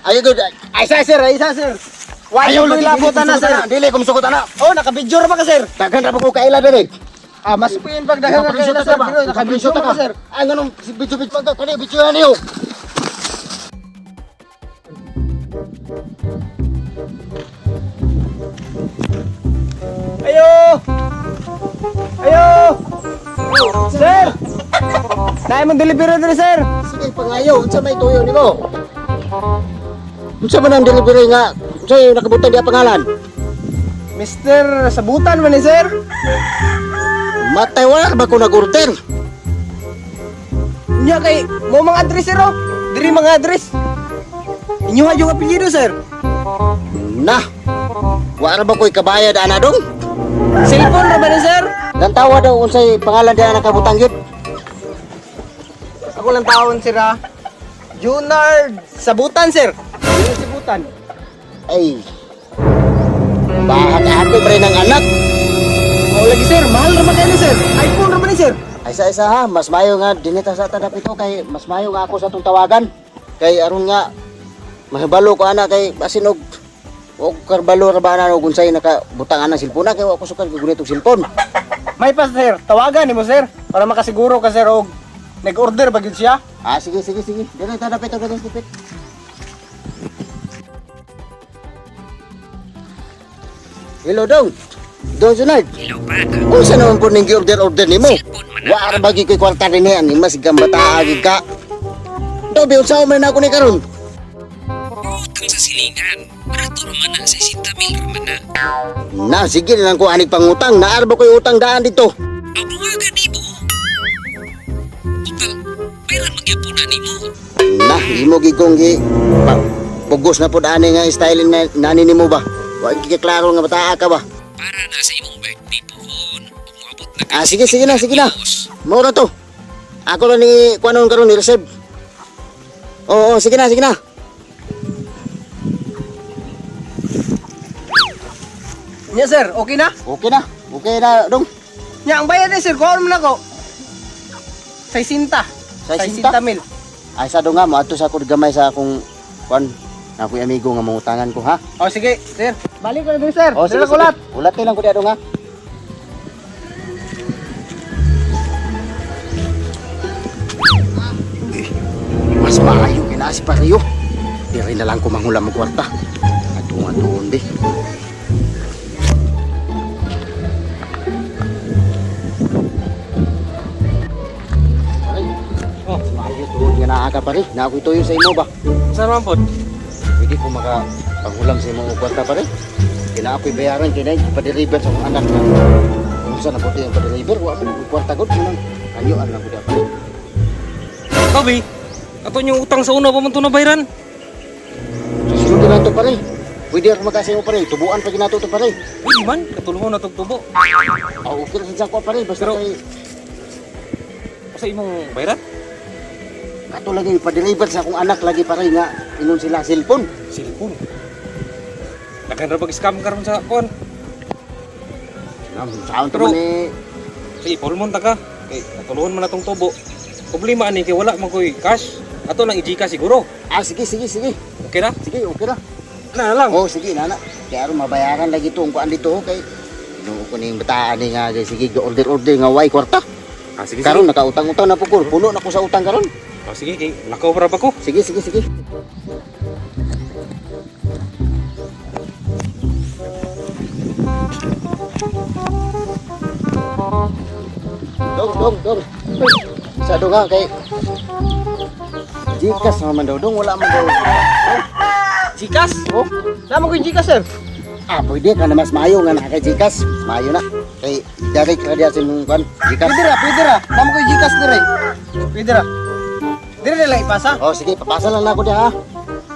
Ayo gud. Ay sa sir, ay sa sir. Why Ayaw ko lagi ilabot dili na sir? Dili ko musugot ana. Oh, nakabidyo ra ba ka sir? Daghan ra ba ko kaila dili? Ah, mas puyin pag daghan ka kaila sir. Pero nakabidyo ta ka sir. Ay nganong si bidyo-bidyo man ka kani bidyohan niyo. Ayo! Ayo! Sir! Naay mong delivery diri sir. Sige pangayo, unsa may tuyo nimo? Unsa man ang delivery nga? Unsa yung nakabutang diha pangalan? Mr. Sabutan man ni sir. Matay wala ba ko nag-order? Nya kay mo mga address sir oh. Diri mga address. Inyo yung apelyido sir. Na. Wala ba ko'y kabayad ana dong? Cellphone ra ba ni sir? Gantawa daw unsay pangalan diha nakabutang gyud. Ako lang taon sir ah. Junard Sabutan sir. Junard Sabutan. Ay. Bahag ako pre ng anak. Oh lagi sir, mahal ra man kayo ni sir. iPhone ra man ni sir. Ay sa isa ha, mas mayo nga dinita sa tanap ito kay mas mayo nga ako sa atong tawagan. Kay aron nga mahibalo ko ana kay basin og og karbalo ra ba ana og unsay nakabutang ana silpon na kay wa ko sukad kagunit og silpon. May pa sir, tawagan nimo sir para makasiguro ka sir og nag-order ba gyud siya. Ah, sige sige sige. Dinita dapat ito dito dapit. Hello dong. Dong Junard. Hello pa. Unsa naman po ning order order nimo? Cellphone man Wa ra ba gyud ko'y kwarta rin ani mas gambataa gyud ka. Dobe unsa man na ako ni karon? Utang sa silingan. Barato raman na sa 60 mil raman na. Na sige na lang ko anig pangutang, naar ba ko'y utang daan dito? Ang bungaga nimo. Total, pera magyapon na nimo. Na imo gid kong gi pa, pugos na pud ani nga style na nani nimo ba? Wa gyud ka klaro nga bataa ka ba? Para na sa imong birthday pohon. Umabot na Ah, sige sige na sige na. Diyos. Mao na to. Ako na ni kuanon karon ni reserve. Oo, oo, sige na, sige na. Nya sir, okay na? Okay na. Okay na, dong. Nya ang bayad ni sir, kuhaon man ako. 60. 60? 60 mil. Ay sa dong nga moadto sa ako gamay sa akong kuan na ako'y amigo nga mangutangan ko ha. Oh sige, sir. Balik ko na diri sir. Oh, Diri ko ulat. Ulat lang ko diha dong ha. Eh, mas maayo kina si Pario. Diri na lang ko manghulam og kwarta. Atunga tuon di. Ay, Oh. maayo tuod nga naa ka pare. Na ako'y tuyo sa imo ba? Saan man pod? Pwede ko maka panghulam sa imong kwarta pare. Kina ako'y bayaran kay nay pa-deliver sa akong anak na. Unsa na puti ang pa-deliver, wa man ko'y kwarta gud nang kanyoan lang ko diha pare. Toby, ato yung utang sa una pa man to na bayran. Sa sunod na lang to pare. Pwede ako magkasa imo pare, tubuan pa ginato to pare. Pwede man, katulungan na tog tubo. Ah, okay lang sa ko pare, basta Pero- kay Sa imong bayran? kato lagi pa-deliver sa akong anak lagi pare nga inon sila cellphone. Cellphone. Daghan ra pag scam karon sa kon. Nam saon to Pero- man eh. Sige, pulmon ta ka. Kay katulungan man natong tubo. Problema ani kay wala man koy cash. Ato lang i-GCash siguro. Ah, sige sige sige. Okay na? Sige, okay ra. Na lang. Oh, sige nana. Kaya aron mabayaran lagi to ang kuan dito oh, kay Ginoo ko ning bataan ni nga sige order order nga way kwarta. Ah, sige, Karon nakautang-utang na po ko. Puno na ko sa utang karon. Ah, sige, kay lakaw ra ba ko? Sige, sige, sige. Dong, dong, dong. Uy, sa dong ha, kay Gcash naman daw, dong. Wala man daw. Gcash? Oh. Namo ko yung Gcash sir. Ah, pwede ka na mas maayo nga na kay Gcash. Mas maayo na. Kay direct ra diya sa imong kuan. Gcash. Pwede ra, pwede ra. Namo ko yung Gcash dire. Pwede ra. Dire na lang ipasa. Oh, sige, papasa lang na ako diha. ha.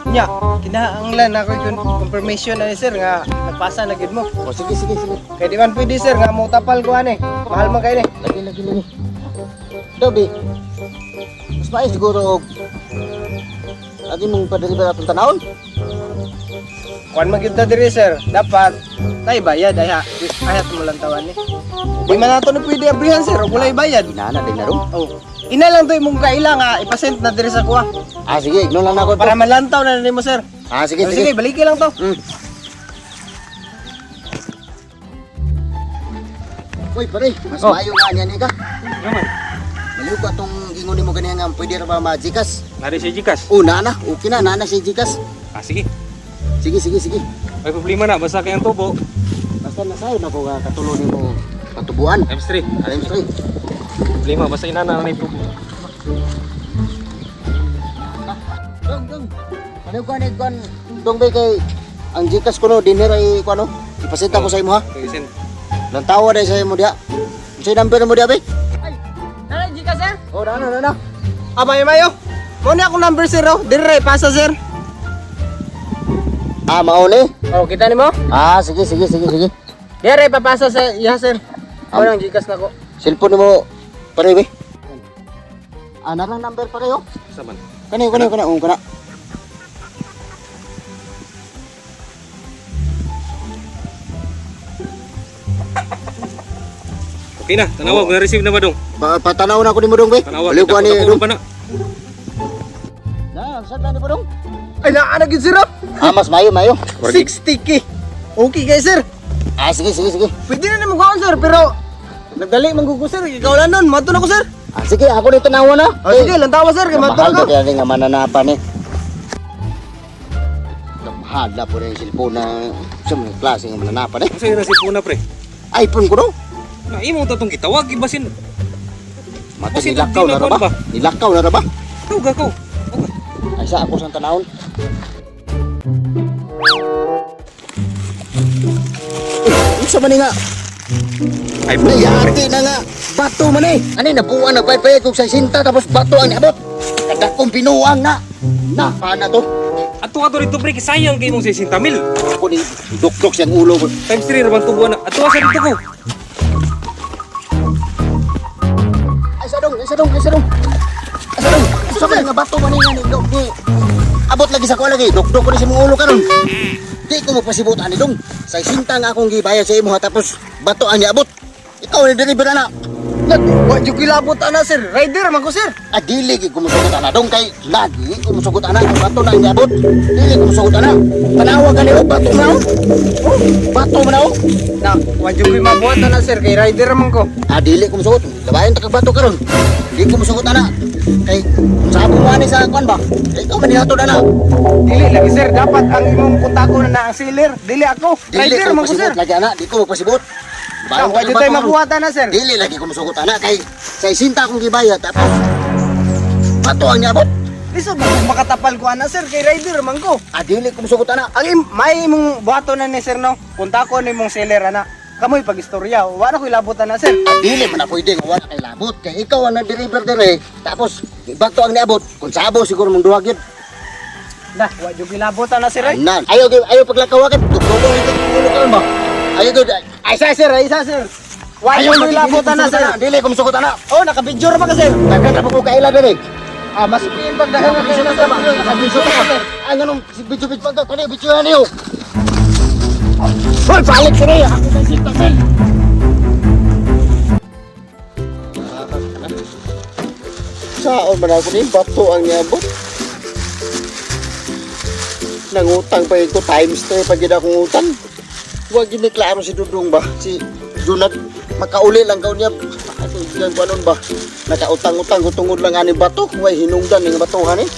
Nya, kinahanglan na ako yung confirmation na ni sir nga nagpasa na gyud mo. Oh, sige, sige, sige. Kay di man pwede sir nga mo tapal ko ani. Mahal man kay ni. Lagi, lagi, lagi. Dobi, mas maayo siguro og ati mong pa-deliver atong tanawon. Kuan man gyud ta diri sir. Dapat tay bayad ay ha. Ay mo lang tawan ni. Di man nato ni pwede abrihan sir og walay bayad. Inana din na ron. Oh. Ina lang to imong kaila nga ipasend na diri sa kuha Ah, sige, ignore lang na ako. para malantaw na nimo sir. Ah, sige, Oh, sige. sige, baliki lang to. Uy, pare, mas Oh. maayo nga niya ni ka. Naman. Maliw ko atong gingon nimo ganiya nga pwede ra ba ma-Gcash? Nari si Gcash. Oh, na, okay na, na si Gcash. Ah, sige. Sige, sige, sige. May problema na basta kay ang tubo. Basta nasayo na ko nga katulo nimo katubuan. Times 3. Times 3. Problema basta inana na tubo. Dong, dong. Ano ko ni kon dong bay kay ang Gcash ko no dinhi ra i kuno. Ipasenta ko sa imo ha. Okay, send. Lantawa dai sa imo diha. Unsay number mo diha bay? Ay, nana Gcash sir? Oh, na na na na. Ah, mayo mayo. Mo ni akong number sir oh. Dire pasa sir. Ah, mao ni. Oh, kita nimo? Ah, sige sige sige sige. Dire papasa sa iya sir. Mo nang Gcash nako. Cellphone mo pare bay. Ah, narang number pare oh. Sa man. Kani kani kani oh kana. Okay na, tanawa, oh. Na-receive na ba dong? Pa patanaw na ko nimo dong bay. Tanawa, Baliw ko ani dako dong. pa na. Na, saan na ni mo dong? Ay, naa na gyud sir oh. Ah, mas mayo mayo. 60K. Okay kay sir. Ah, sige sige sige. Pwede na nimo kuhaan sir, pero nagdali man ko sir, ikaw lang nun, mato na ko sir. Ah, sige, ako ni tanawa na. Oh, sige, lantawa sir, kay mato Mahal na ko. ba kaya nga mananapan eh. Mahal na po rin yung cellphone na sa mga klase nga mananapan eh. Unsa na si Puna pre? iPhone ko no? Na imo ta tong gitawag ibasin. Mata Kasi nilakaw na di na ra ba? ba? Nilakaw na ra ba? Tawag ako. Okay. Ay sa ako sang tanawon. Eh, unsa man ni nga? Ay, Nayati na nga. Bato man eh. Ani nabuan na paypay kog sa sinta tapos bato ang niabot. Kadakong binuang na. Na, paana to? Ato ato dito pre, kay sayang kay imong 60 mil. Ako ni dukdok siyang ulo. Times 3 ra bang tubo na. Ato sa dito ko. Ay sa dong, ay sa dong, ay sa dong. Ay sa dong. Sa man nga bato man nga ni dok ni. Abot lagi sa ko lagi, dukdok ko ni sa imong ulo karon. Di ko mapasibot ani dong. Sa sinta nga akong gibayad sa imo ha, tapos bato ang niabot. Ikaw ni deliver na. Wa jud kilabot ana sir, rider man ko sir. Ah, dili gid ko musugot ana dong kay lagi ko musugot ana kung bato na ang niabot. Dili ko musugot ana. Tanawa gani oh, bato na oh. Oh, bato man oh. Na, wa jud koy mabuhat ana sir, kay rider man ko. Ah, dili ko musugot. Labayon ta kag bato karon. Di ko musugot ana. Kay sa mo ani sa kuan ba? Kay ikaw man nihatod ana. Dili lagi sir, dapat ang imong kontako na na ang seller, dili ako. Dili Rider ko man ko sir. pasibot lagi ana, di ko magpasibot. Na, wa jud tay mabuhat ana sir. Dili lagi ko musugot ana kay sa isinta akong gibayad tapos bato ang niabot. Lisod man kung makatapal ko ana sir, kay rider man ko. Ah, dili ko musugot ana. Ang may imong buhaton na ni sir no, kontako ni imong seller ana. Kamoy pag-istorya, wa na koy labot ana sir. Ah, dili man na pwede nga wala kay labot kay ikaw ang nag-deliver dire tapos bato ang niabot kung sabo siguro mong duha gyud. Na, wa jud koy labot ana sir. Ay. Anan. Ayaw gyud ayaw paglakaw agad. Dugtong ito ulo ka ba? Ayaw gyud. Ay sa sir, ay sa sir. Wa Ayaw jud koy labot ana sir. Dili ko musugot ana. Oh, naka-video ra ba ka sir? Daghan ra pa ko kaila dire. Ah, mas piin pag daghan ka Nakabisyo sir. ta ba? Nakabisyo ta ba? Ay nganong video-video pa ka kani video niyo. Hoy, balik sini. Ako sa sinta mil. Saan man ako ni bato ang niabot? Nangutang pa ito times 3 pag gid akong utang. Wa gini klaro si Dudong ba? Si Junat makauli lang kaw niya. Ano yan ba nun ba? Nakautang-utang ko tungod lang ani bato. Way hinungdan ning batuhan eh.